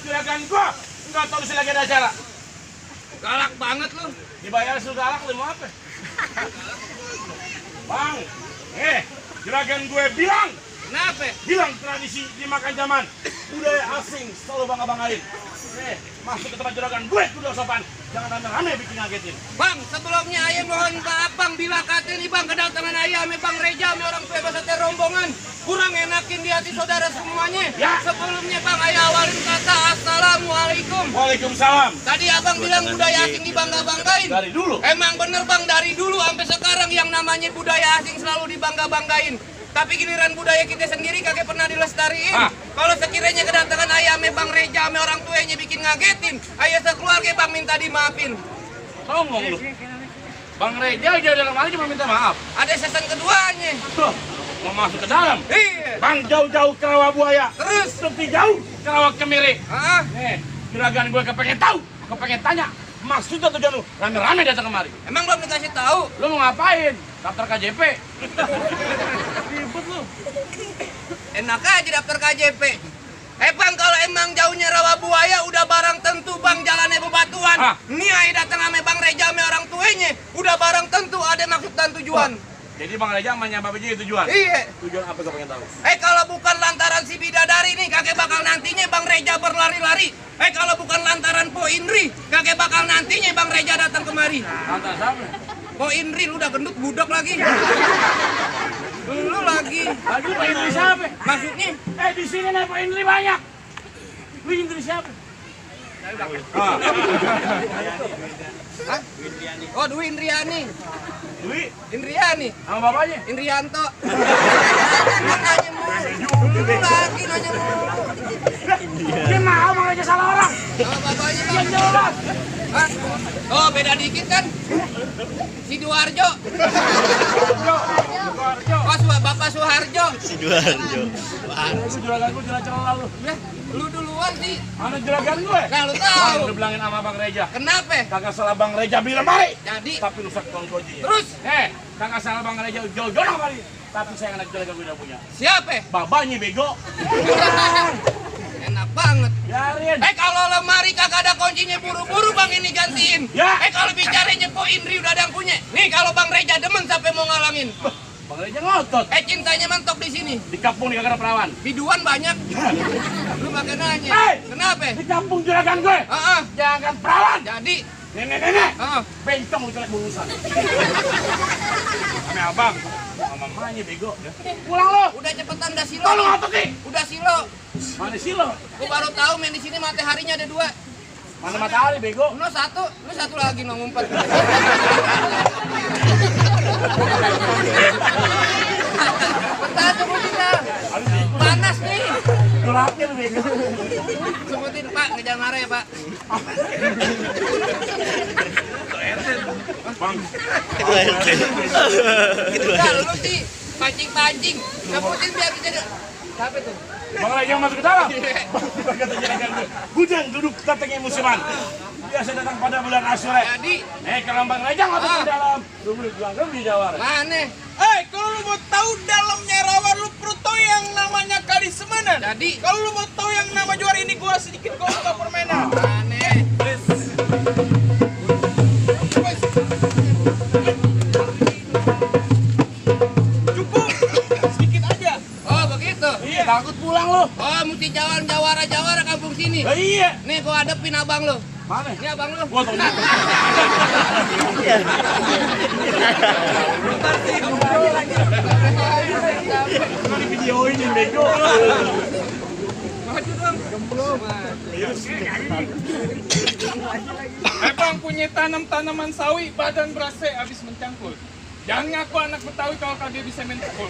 juragan gua. Enggak tahu sih lagi ada acara. Galak banget lu. Dibayar sudah galak lu mau apa? Bang, juragan gue bilang. Kenapa? Bilang tradisi dimakan zaman. Budaya asing selalu bangga-banggain. Masuk ke tempat juragan gue kudu sopan. Jangan rame-rame bikin ngagetin. Bang, sebelumnya ayah mohon maaf bang, bila kata ini bang kedatangan ayah ame bang Reja ame orang tua beserta rombongan kurang enakin di hati saudara semuanya. Ya. Sebelumnya bang ayah awalin kata assalamualaikum. Waalaikumsalam. Tadi abang bilang budaya asing dibangga-banggain. Dari dulu. Emang bener bang, dari dulu sampai sekarang yang namanya budaya asing selalu dibangga-banggain. Tapi giliran budaya kita sendiri kagak pernah dilestariin. Kalau sekiranya kedatangan ayah ame bang Reja ame orang tuanya bikin ngagetin, ayah sekeluarga bang minta dimaafin. Ngomong lu. Bang Reja aja dalam hal cuma minta maaf. Ada season keduanya. Tuh, mau masuk ke dalam. Iya. Bang jauh-jauh ke rawa buaya. Terus? Lebih jauh ke rawa kemiri. Ah, Juragan gue kepengen tahu, kepengen tanya. Maksudnya tujuan lu rame-rame datang kemari. emang belum dikasih tahu. Lu mau ngapain? Daftar KJP. Ribet lu. Enak aja daftar KJP. Bang, kalau emang jauhnya rawa buaya udah barang tentu bang jalannya bebatuan. Nih ayah datang ame bang Reja ame orang tuanya udah barang tentu ada maksud dan tujuan. Jadi Bang Reja sama nyampe begini tujuan? Iya. Tujuan apa gue pengen tahu? Kalau bukan lantaran si bidadari nih kakek bakal nantinya bang Reja berlari-lari. Kalau bukan lantaran Po Indri kakek bakal nantinya bang Reja datang kemari. Lantaran siapa? Po Indri lu udah gendut budak lagi. Lu lagi. Lagi Pak Indri siapa? Maksudnya? Di sini nih Pak Indri banyak. Lu Indri siapa? Hah? Oh, Dwi Indriani. Dwi? Indriani. Sama bapaknya? Indrianto. Nanya mulu. Lu lagi nanya mulu. Dia mau Bang Reja salah orang. Oh, bapaknya Yang bang. jelas. Hah? Oh, beda dikit kan? Si Duarjo. Oh, Bapak Suharjo. Lu juragan gue jelas celah lu. Lah, lu duluan sih. Mana juragan gue? Nah, lu Bang, tahu. udah bilangin sama Bang Reja. Kenapa? Kagak salah Bang Reja bilang mari. Jadi, Tapi rusak tuan koji. terus Kagak salah Bang Reja jauh-jauh mari. Tapi saya anak juragan gue udah punya. siapa? Babanya bego. Enak banget. Biarin. Kalau lemari kagak ada kuncinya buru-buru bang ini gantiin. Ya. Kalau bicaranya Po Indri udah ada yang punya. Nih kalau bang Reja demen sampai mau ngalamin. Bang Reja ngotot. Cintanya mentok di sini. Di kampung nih kagak ada perawan. Biduan banyak. Lu makan nanya. Hei! Kenapa? Di kampung juragan gue. Jangan perawan. Jadi, Nenek-nenek. Bencong lu jelek bulusan. Kami abang. Sama mamanya bego. Pulang lo. udah cepetan dah silo. Tolong ngotot nih. Udah silo. Mana silo? Gua baru tahu main di sini mataharinya ada 2. Mana matahari bego? Lu satu lagi no ngumpet. Bentar sebutin dah. Panas nih. Gelapnya lu bego. Sebutin Pak, ngejar marah ya Pak. Bang. Enggak, lu sih pancing-pancing. Sebutin biar bisa. Siapa tuh? Bang Reja masuk ke dalam. Bang kata juragan gue. Gudang duduk datangnya musiman. Biasa datang pada bulan Asyura. Jadi, Kalau Bang Reja ngotot ke dalam. Lu bilang di Jawara. mana? Kalau lu mau tahu dalamnya rawa lu perlu tahu yang namanya kali semanan. Jadi, Kalau lu mau tahu yang nama juara ini gua sedikit gua buka permainan. mana? Cukup sedikit aja. Oh, begitu. Iya, takut pulang lu. Oh, mesti jawara kampung sini. Lah iya. Nih gua hadepin abang lu. Mana? Ini abang lu. Gua tau Gua di video ini bego. Maju dong. Abang punya tanaman sawi, badan berasa habis mencangkul. Jangan ngaku anak Betawi kalau kagak bisa main pukul.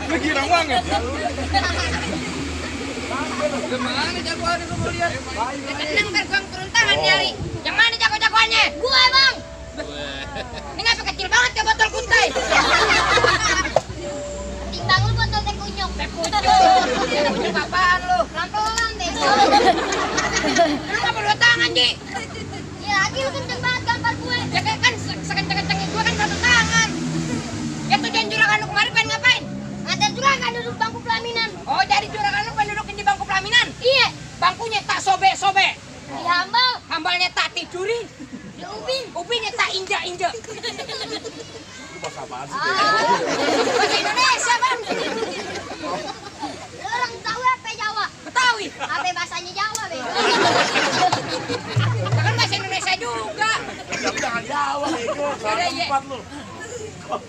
Lu girang banget. Gimana jagoannya gua mau lihat? Tenang ntar gua turun tangan nyari. Yang mana jago-jagoannya? Gua bang. Ini ngapa kecil banget ya botol kuntai? Timbang lu botol teh kunyuk. Teh kunyuk apaan lu? Pelan-pelan deh. Lu ngapa dua tangan Ji? Ya lagi lu kenceng banget gambar gue. asik. Bahasa Indonesia, Bang. Lu orang Betawi apa Jawa? Betawi. Apa bahasanya Jawa, Bang? Kan bahasa Indonesia juga. Jangan Jawa, bego. Salah tempat lu.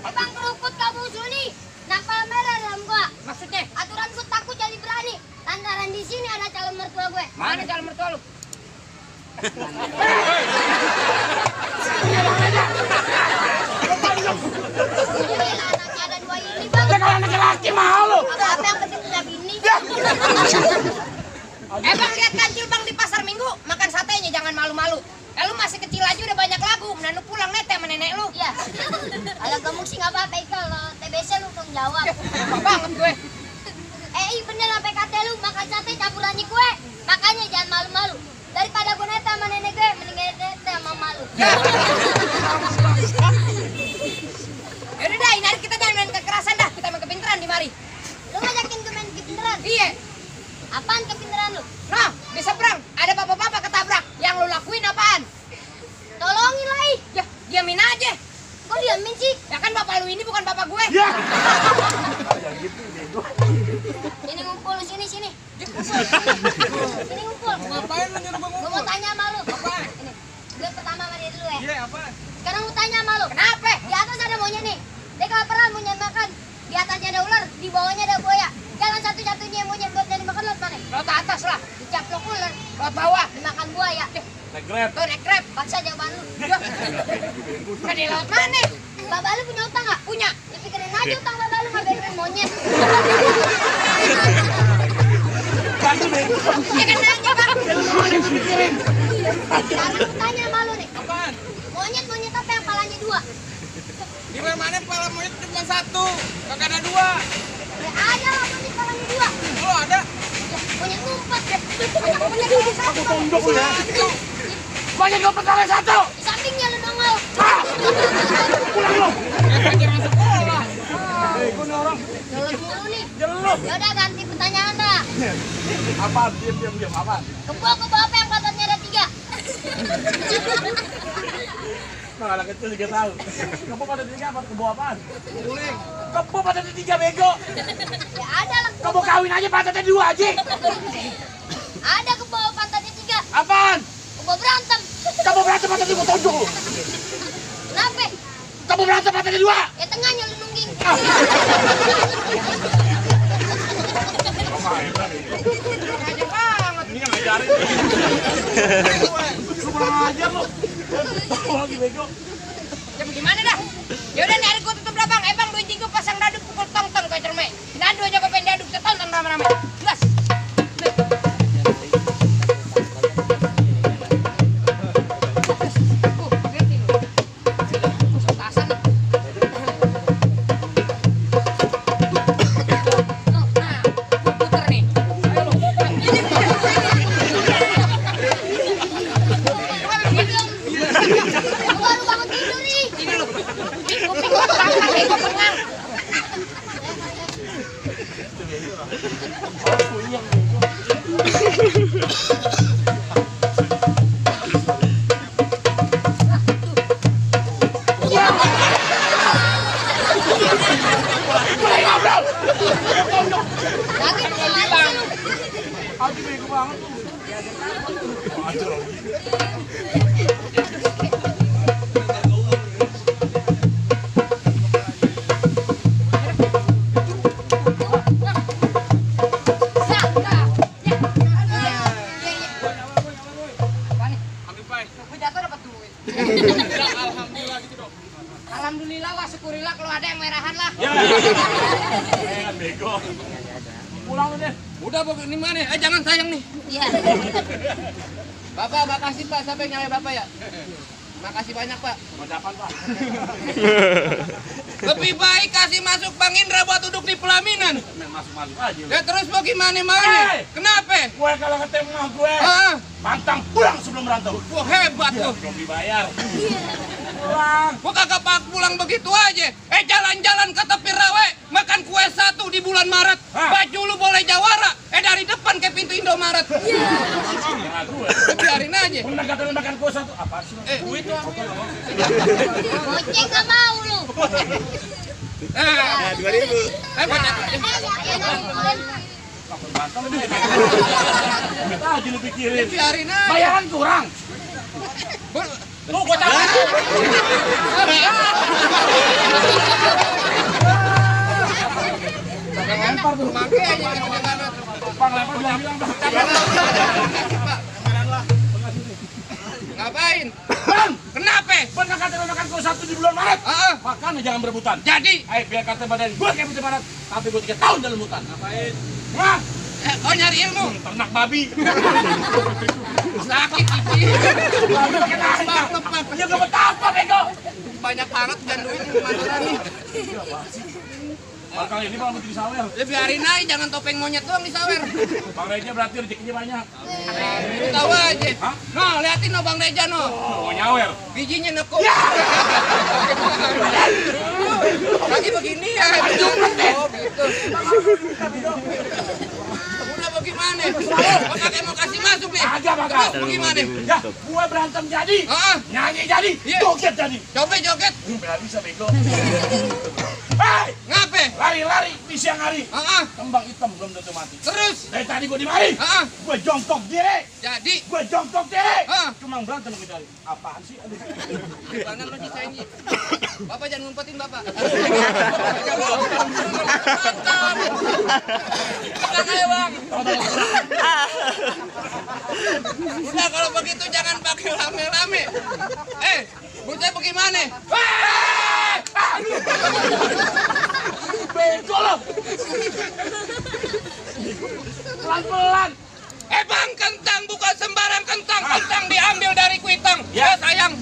Bang kerukut kamu Suni. Nakal merah dalam gua. Maksudnya? Aturan gua takut jadi berani. Lantaran di sini ada calon mertua gue. Mana calon mertua lu? Anaknya ada dua ini, Bang. Ya kalau laki-laki mahal lu. Apa yang penting punya bini? Bang, lihat kancil Bang di pasar Minggu makan satenya, jangan malu-malu. Lu masih kecil aja udah banyak lagu, menanu pulang nete sama nenek lu. Iya. Kalau gemuk sih nggak apa-apa, kalau TBC lu tanggung jawab. Banget gue. Iya bener apa kata lu, makan sate campurannya kue. Makanya jangan malu-malu. Daripada gue nete sama nenek gue, mending nete sama malu. Yaudah dah, ini hari kita jangan main kekerasan dah, kita main kepintaran di mari. Lu ngajakin gue main kepintaran? Iya. Apaan kepintaran lu? Nah, di seberang ada bapak-bapak ketabrak. Yang lu lakuin apaan? Tolongin lah, ya diamin aja. Kok diamin sih? Ya kan bapak lu ini bukan bapak gue. Ya. Ini ngumpul sini. Sini ngumpul. Ngapain lu nyuruh gua Gue mau tanya sama lu. Apa? Ini. Gue pertama sama dia dulu ya. Iya, apa? Sekarang mau tanya sama lu. Kenapa? Di atas ada monyet nih. Dia kelaparan mau nyari makan. Di atasnya ada ular, di bawahnya ada buaya. Jalan satu-satunya yang monyet buat nyari makan lewat mana? Lewat atas lah. Dicaplok ular. Lewat bawah dimakan buaya. Naik Grab. Tuh naik Grab. Paksa jawaban lu. Kan dia lewat mana? Bapak lu punya utang nggak? Punya. Dipikirin aja utang bapak lu nggak benerin monyet. Bantu bego. Ya kan aja Bang. Pikirin. Sekarang aku tanya sama lu nih. Apaan? Monyet apa yang palanya dua? Di mana kepala monyet cuma satu, kagak ada dua. Ya ada lah monyet palanya dua. Lu ada? Ya, monyet ngumpet deh. Monyet palanya satu. Tunduk lu ya. Banyak lu perkara satu. Di sampingnya lu nongol. Pulang lu. Kayak masuk sekolah. Bego nih orang. Jelas mulu nih. Jeluh. Ya udah ganti pertanyaan dah. Apa? Diam. Apa? Kebo apa yang pantatnya ada 3? Nah, anak kecil 3 tahun. Kebo pada 3 apa? Kebo apaan? Guling. Kebo pada 3 bego. Ya ada lah. Kebo kawin aja pantatnya 2 aja. Ada kebo pantatnya 3. Apaan? Kebo berantem. Kebo berantem pantatnya 2 tonjok lu. Kenapa? Kebo berantem pantatnya 2. Ya tengahnya lu nungging. Aja banget. Ini kan ngajarin. Lu kurang ajar lu. Lagi bego. Ya gimana dah? Yaudah nih hari gua tutup lah Bang. Bang duit gua pasang daduk pukul tong-tong kayak cermek. Nado aja gua pengen daduk, kita tonton rame-rame. Gas. Lu baru bangun tidur nih. Kuping gua patah kayak gua pengang. Lagi lu kemana sih lu? Aduh bego banget lu. Aduh. Ambil pai. Gua jatuh dapat duit. Alhamdulillah gitu dong. Alhamdulillah wa syukurillah kalau ada yang merahan lah. Ya. Bego. Pulang lu deh. Udah Bang, ini mana? Jangan sayang nih. Iya. Bapak, makasih Pak. Sampai nyari Bapak ya. Makasih banyak Pak. Macapan, Pak. Lebih baik kasih masuk Bang Indra buat duduk di pelaminan. Masuk aja lu. Ya terus mau gimana? Hey! Kenapa? Gue kalau ketemu sama gue, Ah, pantang pulang sebelum merantau. wah hebat tuh. Belum dibayar. Pulang. Gua kagak pak pulang begitu aja. Jalan-jalan ke tepi rawe, makan kue 1 di bulan Maret. Hah? Baju lu boleh jawara. Dari depan ke pintu Indomaret. Nah, gue. Biarin aja. Bener kata lu makan kue 1. Apa sih? Duit tuh. Goceng nggak mau lu. Nah, 2000. banyak. Kita aja lu pikirin. Biarin aja. Bayaran kurang. Lu gua tahu. Lempar tuh. Makanya kadang-kadang. Bang lempar bilang Bang. Ngapain? Bang, Kenapa? bener kata makan kau 1 di bulan Maret. Heeh. Makanya jangan berebutan. Jadi, Biar kata badan gue kayak putih Maret, tapi gue 3 tahun dalam hutan. Ngapain? Wah, oh nyari ilmu. ternak babi. Sakit gigi. Babi pakai tangkap. Ya gak betah apa bego. Banyak banget dan duit mana nih. Kali ini Bang Menteri Sawer. Ya biarin aja, jangan topeng monyet doang disawer. Bang Reja berarti rezekinya banyak. Lu tahu aja. Hah? No, liatin no Bang Reja no. Oh, nyawer. Bijinya nekuk. Lagi begini ya. Oh gitu. Udah bagaimana? Kau pakai mau kasih masuk nih. Agak bakal. Terus bagaimana? Ya, gue berantem jadi. Heeh. Nyanyi jadi. Iya. Joget jadi. Joget-joget. Nggak bisa bego. Hei, Ngape? lari-lari di siang hari. Heeh. Kembang hitam belum tentu mati. Terus. Dari tadi gue di mari. Heeh. Gue jongkok diri. Jadi. Gue jongkok diri. Heeh. Cuma berantem kita. Apaan sih? Aduh. Mana lo nyisain? Bapak jangan ngumpetin Bapak. Tenang aja Bang. Udah kalau begitu jangan pakai rame-rame. Bocah bagaimana? Bego lo. Pelan-pelan. Bang, kentang bukan sembarang kentang. Kentang diambil dari kuitang. Ya. Ya sayang.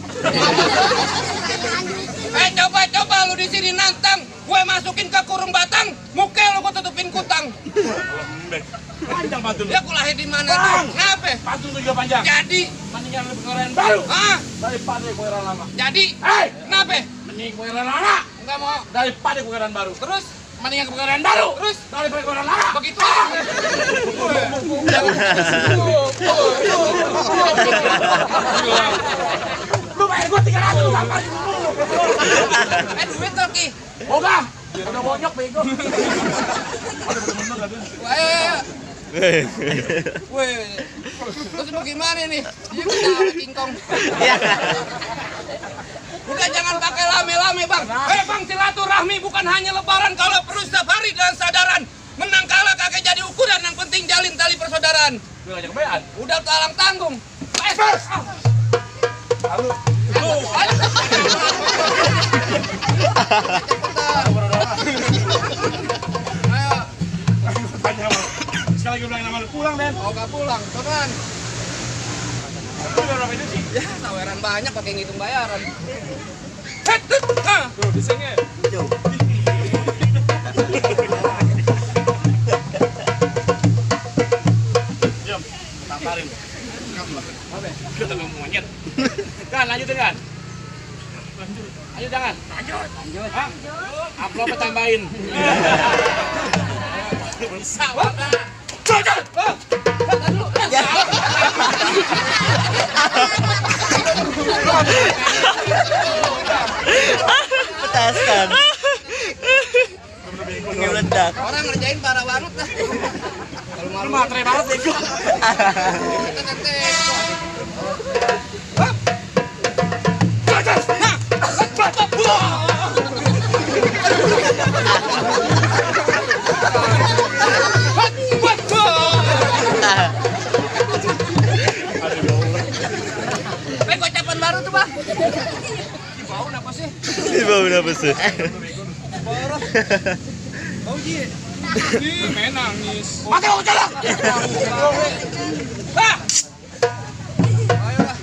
Coba lu di sini nantang. Gue masukin ke kurung batang. Muka lu gue tutupin kutang. Lembek. Panjang pantun. Ya aku lahir di mana Bang. tuh? Kenapa? Pantun lu juga panjang. Jadi, Mendingan lebih keren baru. ah, Daripada kueran lama. jadi, Hei, kenapa? mending kueran lama. Enggak mau. Daripada kueran baru. Terus, Mendingan kueran baru. Terus? Daripada kueran lama. begitu. Lu bayar gue 300 apa? Duit tuh Ki. Oga. Udah bonyok bego. Aduh bener-bener tadi. Ayo. Weh. Terus bagaimana nih? Dia ketawa kingkong. Udah jangan pakai lame-lame Bang. Bang, silaturahmi bukan hanya lebaran. Kalau perlu setiap hari dengan sadaran. Menang kalah kagak jadi ukuran, yang penting jalin tali persaudaraan. Gue ngajak kebayaan. Udah talang tanggung. Lalu. Ayo. Panjang. Sekali lagi bilang nama lu pulang, Den. Oh, gak pulang, teman. Lu udah berapa ini sih? Ya, tawaran banyak pakai ngitung bayaran. Tuh, di sini. Diam. Tamparin. Kita ngomong monyet. Kan, lanjutin kan? Lanjut jangan. Lanjut. Hah? Upload tambahin. Sawah. Petasan. Meledak. Orang ngerjain parah banget lah. Kalau Lu malu matre banget, bego. Gocapan baru tuh Bang. Bau apa sih? Ini bau apa sih? Bau ji. Ih, main nangis. Mati aku colok. Ah! Ayolah.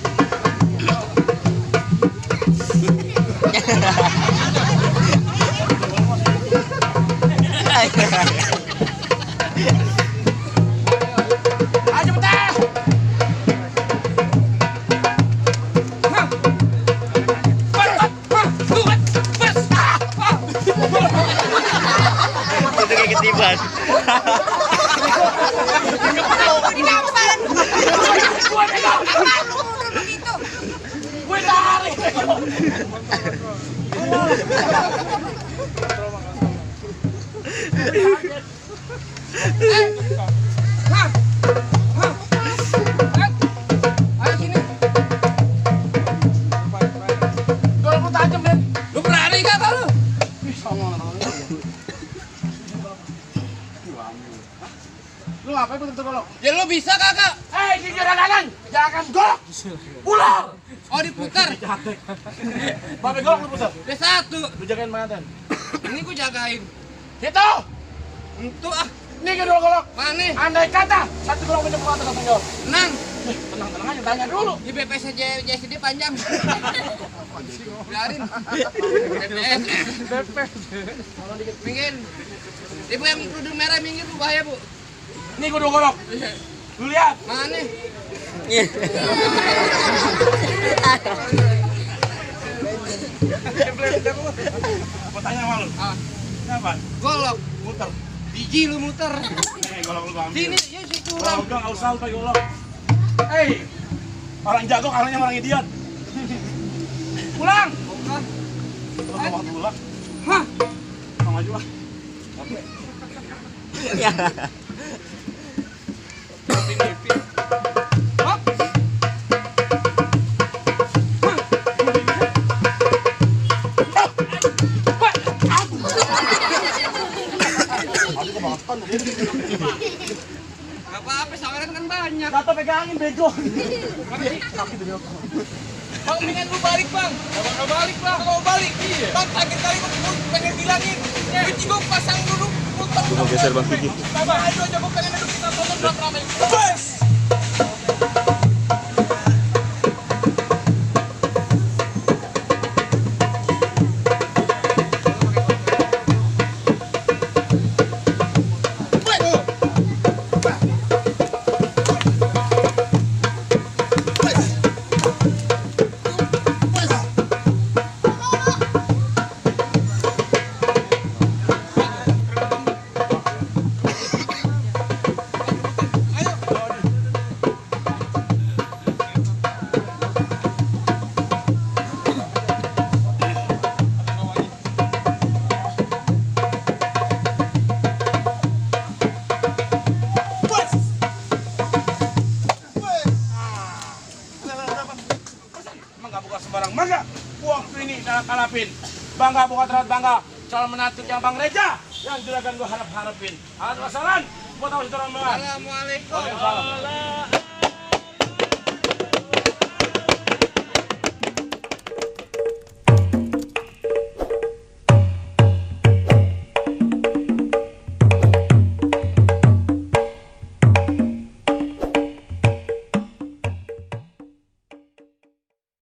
Ayo cepetan. Itu kayak ketiban. Gue tarik. Hah? Hah? Ayo sini. Kalau lu tajam, Den. Lu berani kagak lu? Lu ngapain betul golok? Ya lu bisa kagak? Di juragan, jangan golok. Ulang. Oh diputar. Bapak golok lu pusat. Udah satu. Lu jagain mantan. Ini gua jagain. Itu. Untuk ah. Ini kedua golok. Mana? Andai kata satu golok punya pengatas tanggung jawab. Tenang. Tenang aja, tanya dulu. Di BPS JSD panjang. Biarin. BPS. Minggir. Ibu yang kerudung merah minggir bu, bahaya bu. Ini kedua golok. Lu lihat. Mana? Apa tanya sama lu? Ah, Kenapa? golok. Muter. Biji lu muter. Golok lu ambil. Sini, ya si Udah, curang. nggak usah lu pakai golok. Orang jago kalahnya sama orang idiot. Pulang. Kalau waktu pulang, Hah? mau maju lah. Hop. Gak apa-apa, saweran kan banyak. Gatot pegangin bego. Bang, mendingan lu balik bang. Gak bakal balik bang. Kalau balik, iya. Bang, terakhir kali gua pengen bilangin. Kunci gua pasang dulu. Gua mau geser Bang Kiki. Sabar aja, gua pengen duduk kita tonton rame-rame. Bes! Emang gak buka sembarang mangga. Waktu ini dalam kalapin. Bangga bukan terlihat bangga. Calon menantu yang Bang Reja. Yang juragan gua harap-harapin. Alat wasalan. Buat tahu orang. Assalamualaikum. Waalaikumsalam.